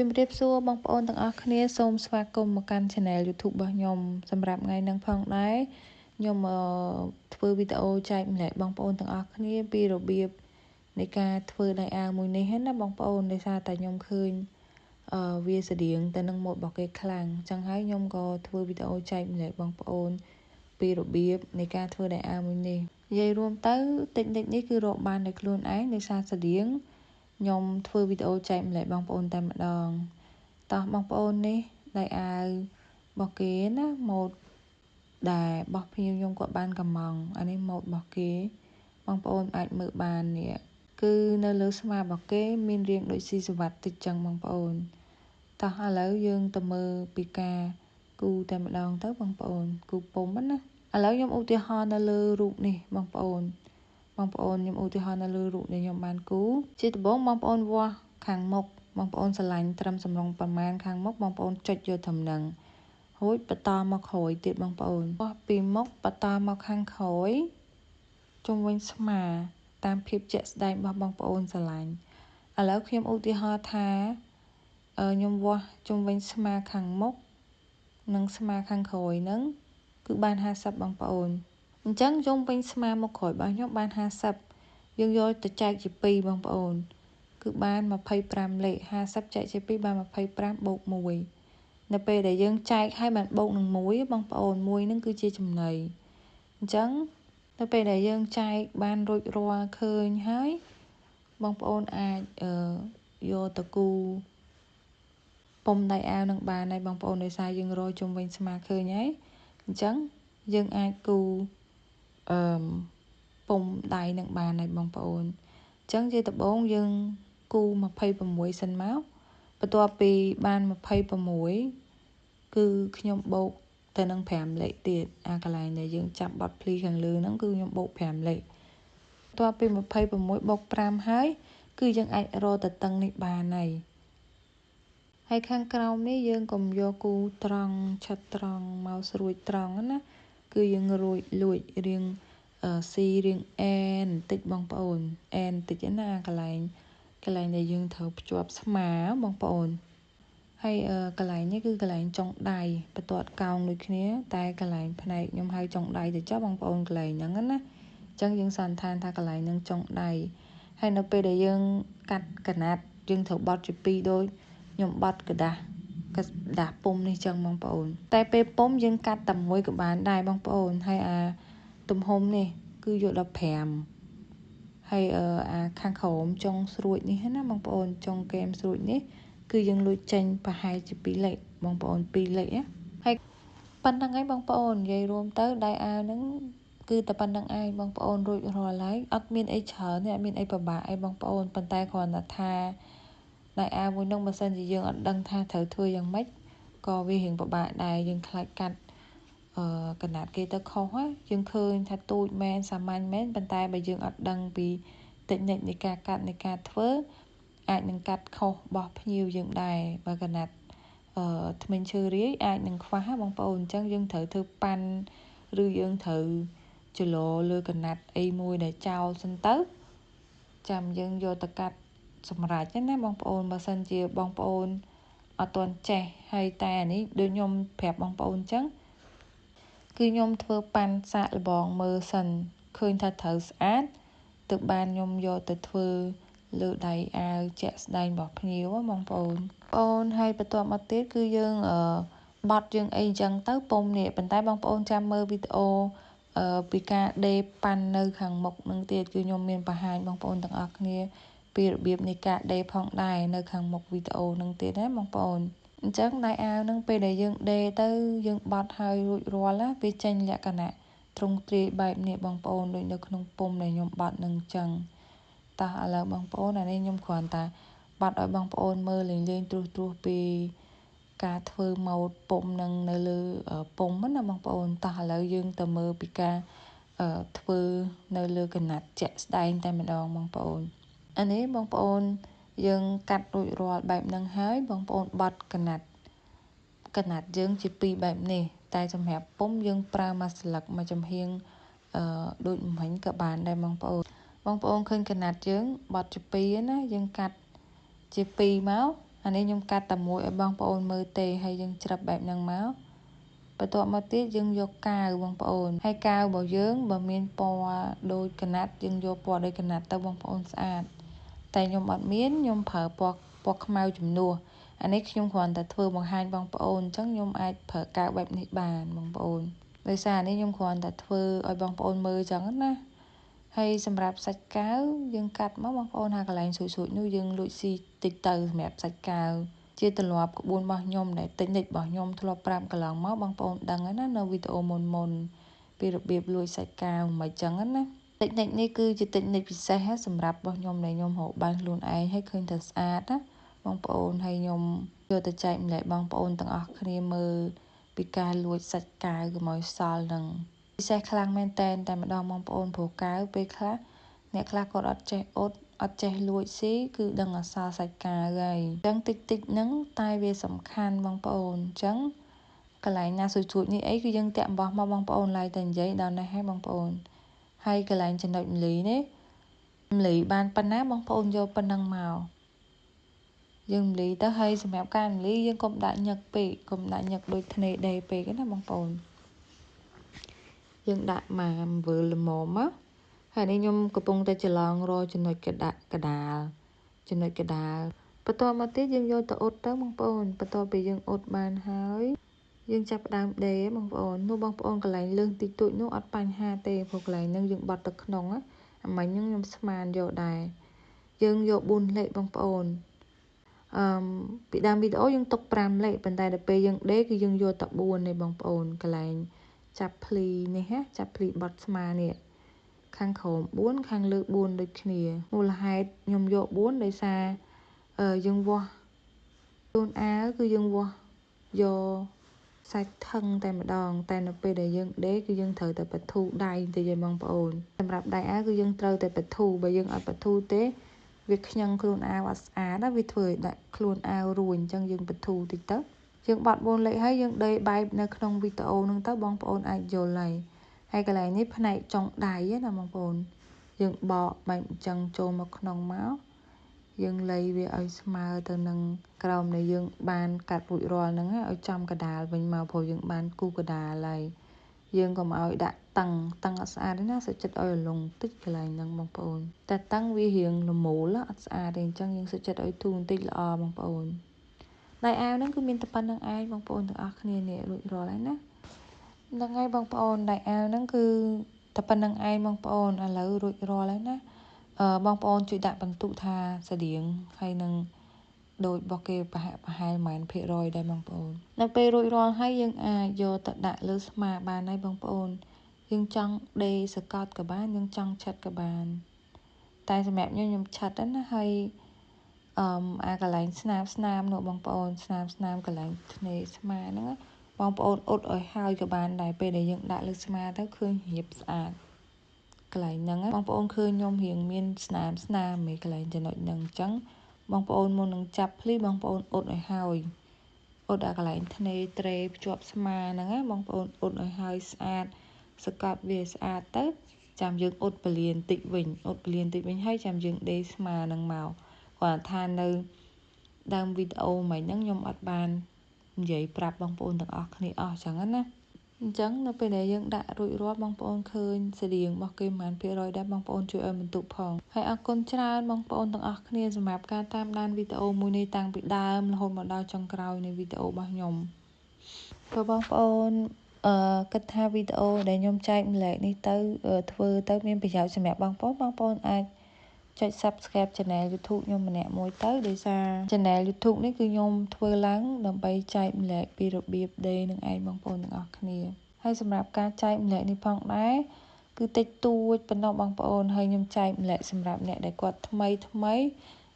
ជំរាបសួរបងប្អូនទាំងអស់គ្នាសូមស្វាគមន៍មកកាន់ Channel YouTube របស់ខ្ញុំសម្រាប់ថ្ងៃនេះផងដែរខ្ញុំធ្វើវីដេអូចែកម្លែកបងប្អូនទាំងអស់គ្នាពីរបៀបនៃការធ្វើដៃអាវមួយនេះណាបងប្អូនដោយសារតែខ្ញុំឃើញវាស្តៀងទៅនឹងម៉ូដរបស់គេខ្លាំងអញ្ចឹងហើយខ្ញុំក៏ធ្វើវីដេអូចែកម្លែកបងប្អូនពីរបៀបនៃការធ្វើដៃអាវមួយនេះនិយាយរួមទៅតិចនិចនេះគឺរកបានដោយខ្លួនឯងដោយសារស្តៀងខ្ញុំធ្វើវីដេអូចែកម្លែកបងប្អូនតែម្ដងតោះបងប្អូននេះដៃអាវរបស់គេណាម៉ូដដែលរបស់ភ្ញៀវខ្ញុំគាត់បានកំងអានេះម៉ូដរបស់គេបងប្អូនអាចមើលបាននេះគឺនៅលើស្មារបស់គេមានរាងដូចស៊ីសវត្តតិចចឹងបងប្អូនតោះឥឡូវយើងទៅមើលពីការគូតែម្ដងទៅបងប្អូនគូពុំណាឥឡូវខ្ញុំឧទាហរណ៍នៅលើរូបនេះបងប្អូនខ្ញុំឧទាហរណ៍នៅលើរូបដែលខ្ញុំបានគូជាដំបូងបងប្អូនវាស់ខាងមុខបងប្អូនស្រឡាញ់ត្រឹមសម្រងប្រមាណខាងមុខបងប្អូនចុចយកត្រឹមហ្នឹងរួចបន្តមកក្រោយទៀតបងប្អូនវាស់ពីមុខបន្តមកខាងក្រោយជុំវិញស្មាតាមភាពជាក់ស្ដែងរបស់បងប្អូនស្រឡាញ់ឥឡូវខ្ញុំឧទាហរណ៍ថាខ្ញុំវាស់ជុំវិញស្មាខាងមុខនិងស្មាខាងក្រោយហ្នឹងគឺបាន50បងប្អូនអញ្ចឹងជុំវិញស្មាមុខក្រោយរបស់ខ្ញុំបាន50យើងយកទៅចែកជា2បងប្អូនគឺបាន25លេខ50ចែកជា2បាន25បូក1នៅពេលដែលយើងចែកឲ្យបានបូកនឹង1បងប្អូន1ហ្នឹងគឺជាចំណីអញ្ចឹងនៅពេលដែលយើងចែកបានរួចរាល់ឃើញហើយបងប្អូនអាចយកទៅគូពុំដៃអាវនឹងបានហើយបងប្អូនដោយសារយើងរកជុំវិញស្មាឃើញហើយអញ្ចឹងយើងអាចគូពុំដៃនឹងបានហើយបងប្អូនអញ្ចឹងជាដំបូងយើងគូ26សិនមកបន្ទាប់ពីបាន26គឺខ្ញុំបូកទៅនឹង5លេខទៀតអាកន្លែងដែលយើងចាប់បត់ភ្លីខាងលើហ្នឹងគឺខ្ញុំបូក5លេខបន្ទាប់ពី26បូក5ហើយគឺយើងអាចរកទៅតឹងនេះបានហើយហើយខាងក្រោមនេះយើងកុំយកគូត្រង់ឆិតត្រង់មកស្រួចត្រង់ណាគឺយើងរួចលួចរៀងស៊ីរៀងអែនបន្តិចបងប្អូនអែនបន្តិចណាកន្លែងដែលយើងត្រូវភ្ជាប់ស្មាបងប្អូនហើយកន្លែងនេះគឺកន្លែងចុងដៃបន្ទាត់កោងដូចគ្នាតែកន្លែងផ្នែកខ្ញុំហៅចុងដៃទៅចុះបងប្អូនកន្លែងហ្នឹងណាអញ្ចឹងយើងសន្និដ្ឋានថាកន្លែងហ្នឹងចុងដៃហើយនៅពេលដែលយើងកាត់កណាត់យើងត្រូវបត់ជា2ដូចខ្ញុំបត់ក្រដាសពុំនេះចឹងបងប្អូនតែពេលពុំយើងកាត់តែមួយក៏បានដែរបងប្អូនហើយអាទំហំនេះគឺយក15ហើយអាខាងក្រោមចុងស្រួចនេះណាបងប្អូនចុងគែមស្រួចនេះគឺយើងលួចចេញប្រហែលជា2លេខបងប្អូន2លេខណាហើយប៉ុណ្្នឹងឯងបងប្អូននិយាយរួមទៅដៃអាវហ្នឹងគឺតែប៉ុណ្្នឹងឯងបងប្អូនរួចរាល់ហើយអត់មានអីច្រើនទេអត់មានអីពិបាកអីបងប្អូនប៉ុន្តែគ្រាន់តែថាដៃអាវមួយនោះបើសិនជាយើងអត់ដឹងថាត្រូវធ្វើយ៉ាងម៉េចក៏វារៀងពិបាកដែរយើងខ្លាចកាត់កណាត់គេទៅខុសយើងឃើញថាទូចមែនសាមញ្ញមែនប៉ុន្តែបើយើងអត់ដឹងពីតិចនិចនៃការកាត់នៃការធ្វើអាចនឹងកាត់ខុសរបស់ភ្ញៀវយើងដែរបើកណាត់ធ្មេញឈើរាយអាចនឹងខ្វះបងប្អូនអញ្ចឹងយើងត្រូវធ្វើប៉ាន់ឬយើងត្រូវចលោលើកណាត់អីមួយដែលចោលសិនទៅចាំយើងយកទៅកាត់សម្រាប់ណាបងប្អូនបើសិនជាបងប្អូនអត់ទាន់ចេះហើយតែអានេះដូចខ្ញុំប្រាប់បងប្អូនអញ្ចឹងគឺខ្ញុំធ្វើប៉ាន់សាកល្បងមើលសិនឃើញថាត្រូវស្អាតទើបបានខ្ញុំយកទៅធ្វើលើដៃអាវជាក់ស្ដែងរបស់ភ្ញៀវបងប្អូនអូនហើយបន្ទាប់មកទៀតគឺយើងបត់យើងអីអញ្ចឹងទៅពុំនេះប៉ុន្តែបងប្អូនចាំមើលវីដេអូពីការដេប៉ាន់នៅខាងមុខនឹងទៀតគឺខ្ញុំមានបង្ហាញបងប្អូនទាំងអស់គ្នាពីរបៀបនៃការដេផងដែរនៅខាងមុខវីដេអូនឹងទៀតណាបងប្អូនអញ្ចឹងដៃអាវនឹងពេលដែលយើងដេទៅយើងបត់ហើយរួចរាល់ណាវាចេញលក្ខណៈទ្រង់ទ្រាយបែបនេះបងប្អូនដូចនៅក្នុងពុំដែលខ្ញុំបត់នឹងអញ្ចឹងតោះឥឡូវបងប្អូនអានេះខ្ញុំគ្រាន់តែបត់ឲ្យបងប្អូនមើលលេងៗត្រួសត្រាសពីការធ្វើម៉ូដពុំនឹងនៅលើពុំណាបងប្អូនតោះឥឡូវយើងទៅមើលពីការធ្វើនៅលើកណាត់ជាក់ស្ដែងតែម្ដងបងប្អូនអានេះបងប្អូនយើងកាត់រួចរាល់បែបហ្នឹងហើយបងប្អូនបត់កណាត់យើងជាពីរបែបនេះតែសម្រាប់ពុំយើងប្រើមួយស្លឹកមួយចំហៀងដូចមិញក៏បានដែរបងប្អូនឃើញកណាត់យើងបត់ជាពីរណាយើងកាត់ជាពីរមក អានេះខ្ញុំកាត់តែមួយឲ្យបងប្អូនមើលទេហើយយើងច្រឹបបែបហ្នឹងមកបន្ទាប់មកទៀតយើងយកកាវបងប្អូនហើយកាវរបស់យើងបើមានពណ៌ដូចកណាត់យើងយកពណ៌ដូចកណាត់ទៅបងប្អូនស្អាតតែខ្ញុំអត់មានខ្ញុំប្រើពណ៌ខ្មៅជំនួសអានេះខ្ញុំគ្រាន់តែធ្វើបង្ហាញបងប្អូនអញ្ចឹងខ្ញុំអាចប្រើកាវបែបនេះបានបងប្អូនដោយសារនេះខ្ញុំគ្រាន់តែធ្វើឲ្យបងប្អូនមើលអញ្ចឹងណាហើយសម្រាប់សាច់កាវយើងកាត់មកបងប្អូនហាកន្លែងស្រួចៗនោះយើងលួចស៊ីតិចទៅសម្រាប់សាច់កាវជាទម្លាប់ក្បួនរបស់ខ្ញុំដែលតិចនិចរបស់ខ្ញុំធ្លាប់ប្រាប់កន្លងមកបងប្អូនដឹងហើយណានៅវីដេអូមុនពីរបៀបលួចសាច់កាវមិនអញ្ចឹងណាតិចនិចនេះគឺជាតិចនិចពិសេសសម្រាប់របស់ខ្ញុំដែលខ្ញុំរកបានខ្លួនឯងហើយឃើញថាស្អាតណាបងប្អូនហើយខ្ញុំយកទៅចែកម្លែកបងប្អូនទាំងអស់គ្នាមើលពីការលួចសាច់កាវកុំឲ្យសល់នឹងពិសេសខ្លាំងមែនតែម្ដងបងប្អូនព្រោះកាវពេលខ្លះអ្នកខ្លះគាត់អត់ចេះអត់អត់ចេះលួចស៊ីគឺដឹងអសល់សាច់កាវហើយអញ្ចឹងតិចតិចហ្នឹងតែវាសំខាន់បងប្អូនអញ្ចឹងកន្លែងណាស្រួចៗនេះអីគឺយើងតាក់អំបោះមកបងប្អូនឡើយតែនិយាយដល់នេះហើយបងប្អូនហើយកន្លែងចំណុចម្លីនេះម្លីបានប៉ុណ្ណាបងប្អូនយកប៉ុណ្ណឹងមកយើងម្លីទៅហើយសម្រាប់ការម្លីយើងកុំដាក់ញឹកពេកកុំដាក់ញឹកដូចធ្នេដេពេកណាបងប្អូនយើងដាក់មកអំវិលល្មមមកហើយនេះខ្ញុំកំពុងតែច្រឡងរចំណុចកដាលចំណុចកដាលបន្ទាប់មកទៀតយើងយកទៅអ៊ុតទៅបងប្អូនបន្ទាប់ពីយើងអ៊ុតបានហើយយើងចាប់ផ្ដើមដេបងប្អូននោះបងប្អូនកន្លែងលើសតិចតួចនោះអត់បញ្ហាទេព្រោះកន្លែងហ្នឹងយើងបត់ទៅក្នុងអាមិញហ្នឹងខ្ញុំស្មានយកដែរយើងយក4លេខបងប្អូនពីដើមវីដេអូយើងទុក5លេខប៉ុន្តែដល់ពេលយើងដេគឺយើងយកតែ4ទេបងប្អូនកន្លែងចាប់ភ្លីនេះណាចាប់ភ្លីបត់ស្មានេះខាងក្រោម4ខាងលើ4ដូចគ្នាមូលហេតុខ្ញុំយក4ដោយសារយើងវាស់ខ្លួនអាវគឺយើងវាស់យកសាច់ថឹងតែម្ដងតែនៅពេលដែលយើងដេគឺយើងត្រូវតែបធូរដៃតិចឯងបងប្អូនសម្រាប់ដៃអាវគឺយើងត្រូវតែបធូរបើយើងអត់បធូរទេវាខ្ញឹងខ្លួនអាវអត់ស្អាតណាវាធ្វើឲ្យដាក់ខ្លួនអាវរួញអញ្ចឹងយើងបធូរតិចទៅយើងបត់4លេខហើយយើងដេបែបនៅក្នុងវីដេអូហ្នឹងទៅបងប្អូនអាចយល់ហើយហើយកន្លែងនេះផ្នែកចុងដៃណាបងប្អូនយើងបកបែបអញ្ចឹងចូលមកក្នុងមកយើងលៃវាឲ្យស្មើទៅនឹងក្រោមដែលយើងបានកាត់រួចរាល់ហ្នឹងឲ្យចំកដាលវិញមកព្រោះយើងបានគូកដាលហើយយើងកុំឲ្យដាក់តឹងអត់ស្អាតទេណាសុខចិត្តឲ្យលងតិចកន្លែងហ្នឹងបងប្អូនតែតឹងវារៀងល្មូលអត់ស្អាតទេអញ្ចឹងយើងសុខចិត្តឲ្យធូរបន្តិចល្អបងប្អូនដៃអាវហ្នឹងគឺមានតែប៉ុណ្្នឹងឯងបងប្អូនទាំងអស់គ្នានេះរួចរាល់ហើយណាហ្នឹងហើយបងប្អូនដៃអាវហ្នឹងគឺតែប៉ុណ្្នឹងឯងបងប្អូនឥឡូវរួចរាល់ហើយណាបងប្អូនជួយដាក់បន្ទុកថាស្តៀងហើយនឹងដូចរបស់គេប្រហាក់ប្រហែលប៉ុន្មានភាគរយដែរបងប្អូននៅពេលរួចរាល់ហើយយើងអាចយកទៅដាក់លើស្មាបានហើយបងប្អូនយើងចង់ដេសកត់ក៏បានយើងចង់ឆិតក៏បានតែសម្រាប់ខ្ញុំឆិតណាហើយអាកន្លែងស្នាមនោះបងប្អូនស្នាមកន្លែងធ្នេស្មាហ្នឹងបងប្អូនអ៊ុតឲ្យហើយក៏បានដែរពេលដែលយើងដាក់លើស្មាទៅឃើញរៀបស្អាតកន្លែងហ្នឹងបងប្អូនឃើញខ្ញុំរៀងមានស្នាមឯកន្លែងចំណុចហ្នឹងអញ្ចឹងបងប្អូនមុននឹងចាប់ភ្លីបងប្អូនអ៊ុតឲ្យហើយអ៊ុតអាកន្លែងធ្នេត្រេភ្ជាប់ស្មាហ្នឹងណាបងប្អូនអ៊ុតឲ្យហើយស្អាតសកត់វាស្អាតទៅចាំយើងអ៊ុតពលានតិចវិញអ៊ុតពលានតិចវិញហើយចាំយើងដេស្មាហ្នឹងមកគាត់ថានៅដើមវីដេអូមិញហ្នឹងខ្ញុំអត់បាននិយាយប្រាប់បងប្អូនទាំងអស់គ្នាអស់ចឹងណាអញ្ចឹងនៅពេលដែលយើងដាក់រួចរាល់បងប្អូនឃើញស្តៀងរបស់គេប៉ុន្មានភាគរយដែរបងប្អូនជួយឲ្យបន្ទុកផងហើយអរគុណច្រើនបងប្អូនទាំងអស់គ្នាសម្រាប់ការតាមដានវីដេអូមួយនេះតាំងពីដើមរហូតមកដល់ចុងក្រោយនៃវីដេអូរបស់ខ្ញុំបើបងប្អូនគិតថាវីដេអូដែលខ្ញុំចែកម្លែកនេះទៅធ្វើទៅមានប្រយោជន៍សម្រាប់បងប្អូនបងប្អូនអាចចុច Subscribe Channel YouTube ខ្ញុំម្នាក់មួយទៅដោយសារ Channel YouTube នេះគឺខ្ញុំធ្វើឡើងដើម្បីចែកម្លែកពីរបៀបដេរនឹងឯងបងប្អូនទាំងអស់គ្នាហើយសម្រាប់ការចែកម្លែកនេះផងដែរគឺតិចតួចប៉ុណ្ណោះបងប្អូនហើយខ្ញុំចែកម្លែកសម្រាប់អ្នកដែលគាត់ថ្មី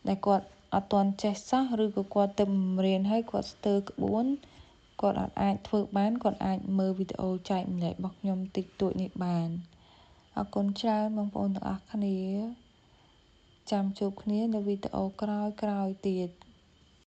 ដែលគាត់អត់ទាន់ចេះសោះឬក៏គាត់ទៅរៀនហើយគាត់ស្ទើរក្បួនគាត់អត់អាចធ្វើបានគាត់អាចមើលវីដេអូចែកម្លែករបស់ខ្ញុំតិចតួចនេះបានអរគុណច្រើនបងប្អូនទាំងអស់គ្នាចាំជួបគ្នានៅវីដេអូក្រោយៗទៀត